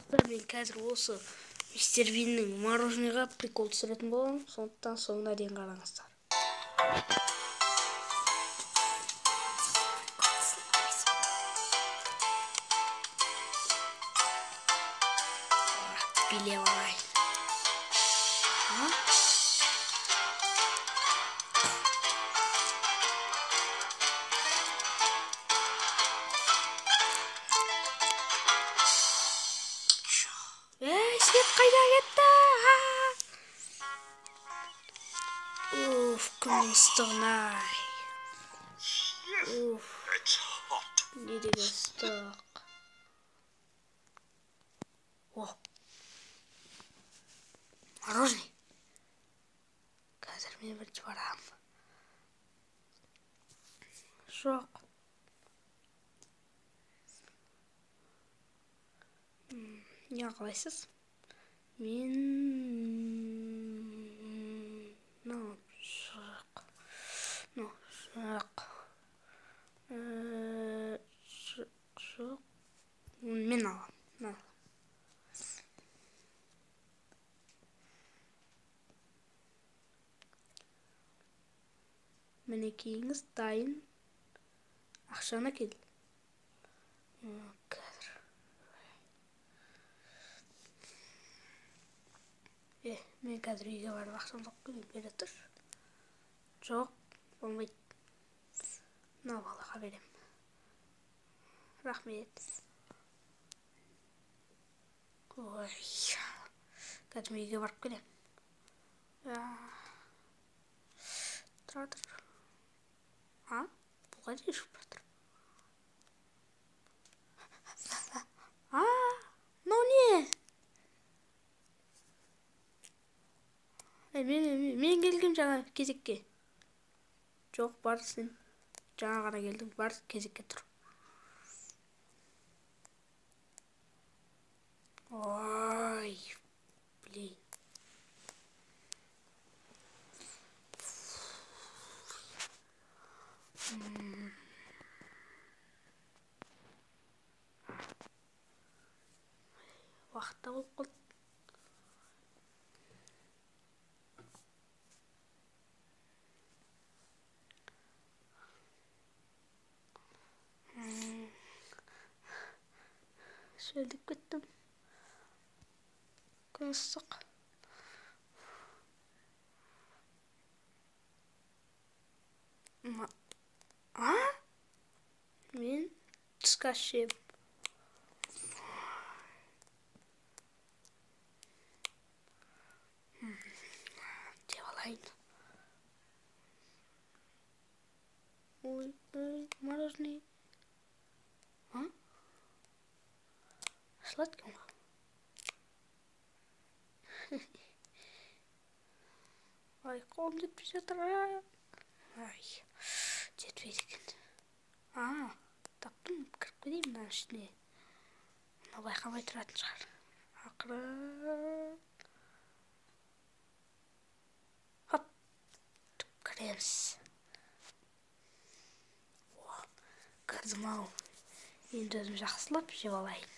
Достар, мен қазір осы Мистер Биннің мороженыйға прикол түсіретін боламын, сондықтан соңына дейін қараңыздар. Билеп алайын. Свет қайда кетті? Уф, күннің ыстығын-ай. Уф, не деген ыстық. О, мороженое. Қазір мен бірінші барамын. Жоқ. Не қалайсыз? Мен жоқ. Жоқ. Жоқ. Мен аламын. Мінекейіңіз дайын. Ақшаны кел. Қазір. Мен қазір үйге барып ақшамды алып келейін, бере тұр. Жоқ, болмайды. Мына балаға беремін. Рахмет. Ой, қазір мен үйге барып келемін. Тұра тұр. А? Бұл қайда ұшып бара жатыр? А, мынау не? Мен келгем жаңа кезекке. Жоқ, бар сен. Жаңа ғана келдің, бар кезекке тұр. Ой, блин. Уақыт та болып қалды. Шөлдеп кеттім. Күн ыстық. А? Мен түскі ас жеймін. Жеп алайын. Ой, ой, мороженое. А? Ашылады екен ғой. Ай, қолым жетпей жатыр. Ай, жетпейді екен. А, таптым, кіріп кетейін мынаның ішіне. Мынау байқамай тұратын шығар. Ақырын. Хоп, кіреміз. О, кірдім-ау. Енді өзім жақсылап жеп алайын.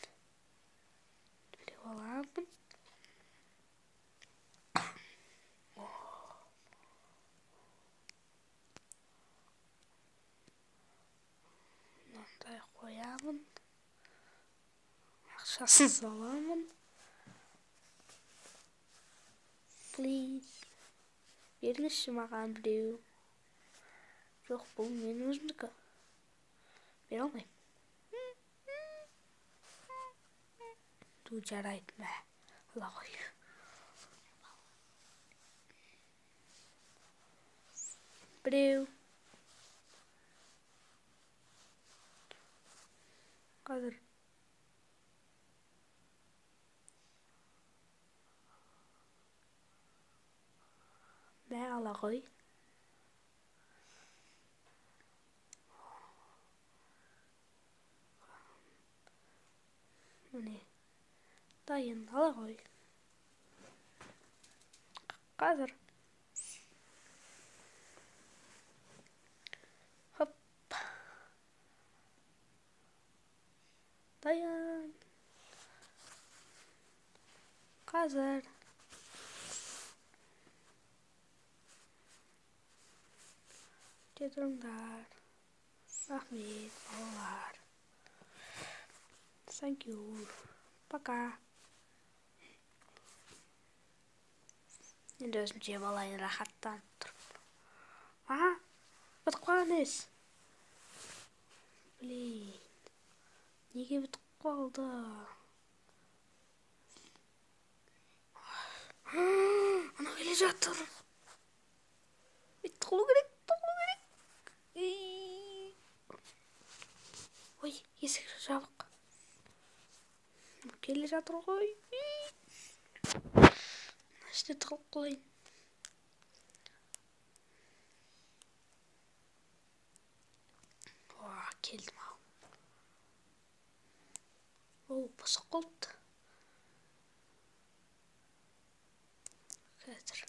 Жеп аламын. Мынандай қоямын. Ақшасын саламын. Please. Беріңізші маған біреу. Жоқ, бұл менің өзімдікі. Бере алмаймын. Ту, жарайды, мә. Ала ғой. Біреу. Қазір. Мә, ала ғой. Міне. Дайын, ала ғой. Қазір. Хоп. Дайын. Қазір. Күте тұрыңдар. Рахмет, балалар. Thank you. Пока. Енді өзім жеп алайын рахаттанып тұрып. А, бітіп қалған емес. Блин. Неге бітіп қалды? Анау келе жатыр. Тығылу керек, тығылу керек. Ой, есік жабық. Келе жатыр ғой. Іште тығылып қалайын. Уа, келдім ау. О, бұзық қалыпты. Қазір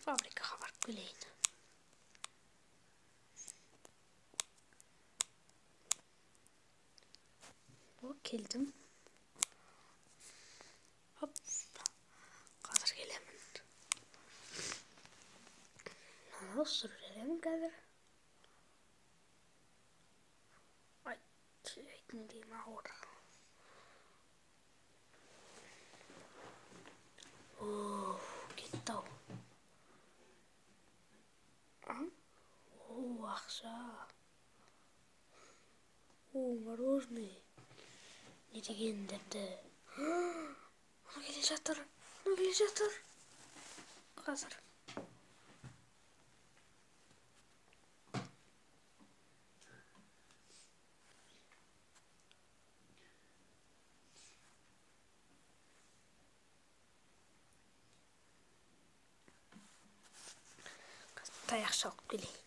фабрикаға барып келейін. О, келдім. Хоп. Қазір келемін. Мынаны ысырып жіберемін қазір. Ай, етіндейім ауыр. О, кетті ау. О, ақша. О, мороженое. Не дегендерді. Анау келе жатыр. Анау келе жатыр. Қазір. Таяқша алып келейін.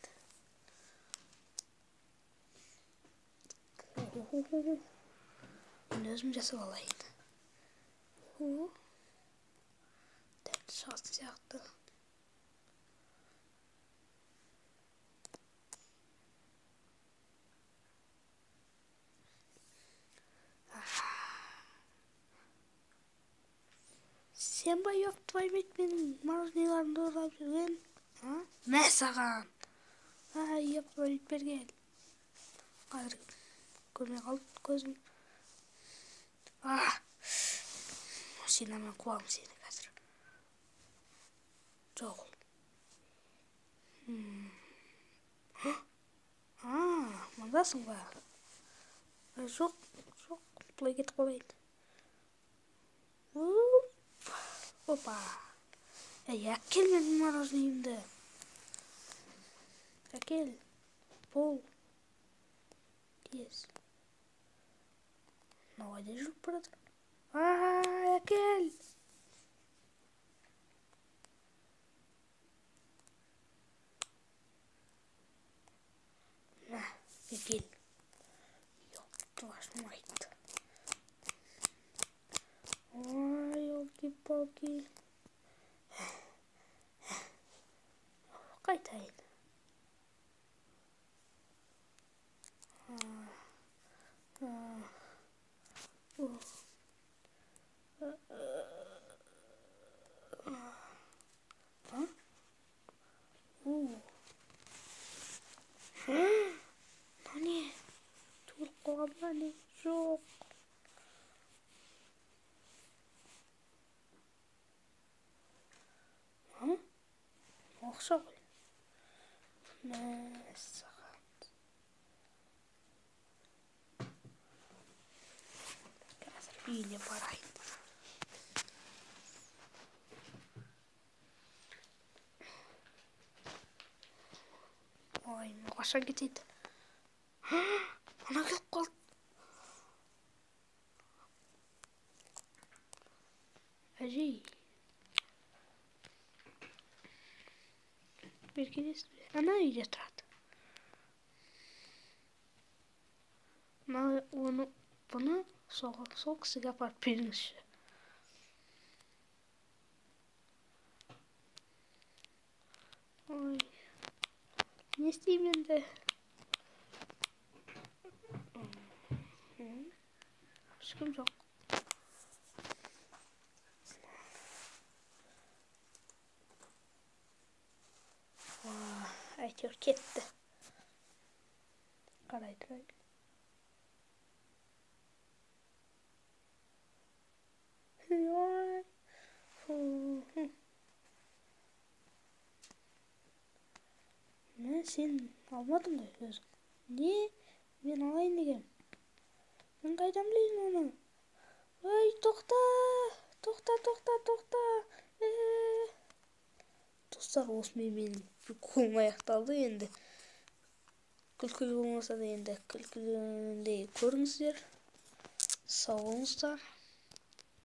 Мен өзім жасап алайын. Дәмді шығатын сияқты. Сен ба, ёб твою мать, менің мороженоеларымды ұрлап жүрген? Мә саған. Ай, ёб твою мать, бері кел. Қазір көрмей қалды көзім. Машинамен қуамын сені қазір. Жоқ. Мындасың ба? Жоқ, жоқ, былай кетіп қалайын. Опа. Әй, әкел менің мороженоемді. Әкел. Бол. Тез. Мынау қайда жүріп бара жатыр? Әкел. Мә, әкел. Ёб твою мать. Ой, елки-палки. Қайтайын. Мынау не? Төгіліп қалған ба не? Жоқ. Ақша ғой. Мәссаған. Қазір үйіне барайын. Ой, қашан кетеді? Ана келіп қалды. Әжей. Бері келесіз бе? Ана үйде тұрады. Оны, бұны сол кісіге апарып беріңізші. Ой, не істеймін енді? Ешкім жоқ. Әйтеуір кетті. Қарай тұрайын. Мә, сен алмадың ғой өзің. Не? Мен алайын дегем. Мен қайдан білейін оны? Ой, тоқта! Тоқта, тоқта, тоқта! Достар, осымен менің приколым аяқталды енді. Күлкілі болмаса да енді күлкіліндей көріңіздер. Сау болыңыздар.